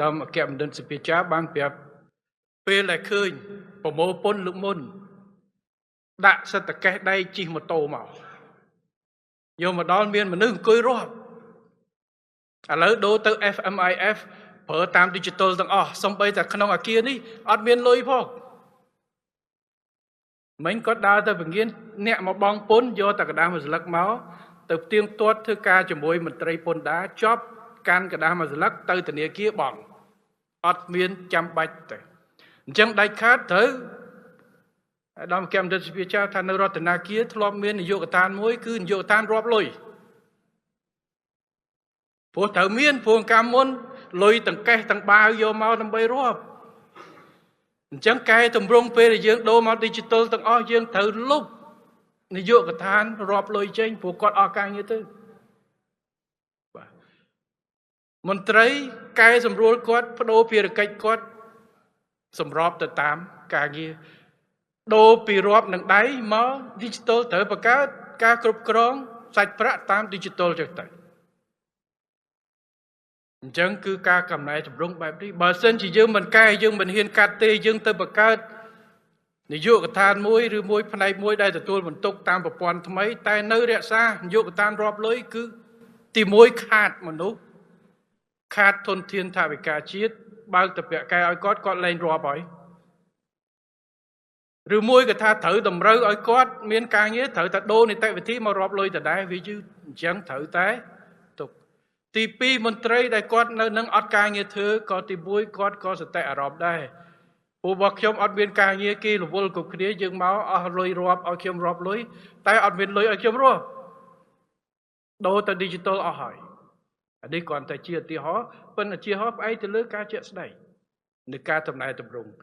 ដើមអគ្គបណ្ឌិតសភាចាបានប្រាប់ពេលដែលឃើញប្រមូលពន្ធលើកមុនដាក់សិទ្ធិកេះដៃជិះម៉ូតូមកយកមកដល់មានមនុស្សអង្គុយរាប់ឥឡូវដូរទៅ FMIF ប្រើតាម digital ទាំងអស់សំបីតែក្នុងអាគារនេះអត់មានលុយផងមិញគាត់ដើរទៅពងៀនអ្នកមកបងពុនយកតែกระดาษមួយស្លឹកមកទៅផ្ទៀងផ្ទាត់ធ្វើការជាមួយមន្ត្រីពន្ធដារចប់កាន់กระดาษមួយស្លឹកទៅធនាគារបងអត់មានចាំបាច់ទេអញ្ចឹងដាច់ខាតត្រូវអាដាមកម្មរដ្ឋសភាចាថានៅរដ្ឋាភិបាលធ្លាប់មាននយោបាយឋានមួយគឺនយោបាយឋានរាប់លុយព្រោះត្រូវមានព្រោះកម្មមុនលុយទាំងកេះទាំងបាវយកមកដើម្បីរាប់អញ្ចឹងកែតម្រង់ពេលដែលយើងដូរមក digital ទាំងអស់យើងត្រូវលុបនយោបាយឋានរាប់លុយចេញព្រោះគាត់អស់ការងារទៅបាទមន្ត្រីកែសម្រួលគាត់បដូរភារកិច្ចគាត់សម្របទៅតាមការងារដូរពីរាប់នឹងដៃមក digital ត្រូវបង្កើតការគ្រប់គ្រងសាច់ប្រាក់តាម digital ចឹងទៅអញ្ចឹងគឺការកំណែតម្រង់បែបនេះបើសិនជាយើងមិនកែយើងមិនហ៊ានកាត់ទេយើងទៅបង្កើតនយោបាយឋានមួយឬមួយផ្នែកមួយដែលទទួលបន្ទុកតាមប្រព័ន្ធថ្មីតែនៅរក្សានយោបាយឋានរាប់លុយគឺទី1ខាតមនុស្សខាតធនធានថវិកាជាតិបើកតពៈកែឲ្យគាត់គាត់លែងរាប់ហើយឬមួយក៏ថាត្រូវតម្រូវឲ្យគាត់មានការងារត្រូវតែដូរនីតិវិធីមករាប់លុយដដែលវាយឺតអញ្ចឹងត្រូវតែទុកទី2មន្ត្រីដែលគាត់នៅនឹងអត់ការងារធ្វើក៏ទី1គាត់ក៏សតិអារម្មណ៍ដែរព្រោះបើខ្ញុំអត់មានការងារគេរវល់គ្រប់គ្នាយើងមកអស់លុយរាប់ឲ្យខ្ញុំរាប់លុយតែអត់មានលុយឲ្យខ្ញុំរាប់ដូរទៅ digital អស់ហើយអានេះគ្រាន់តែជាឧទាហរណ៍ប៉ុន្តែជាហោផ្អែកទៅលើការជាក់ស្ដែងនៃការតំណែតម្រង់។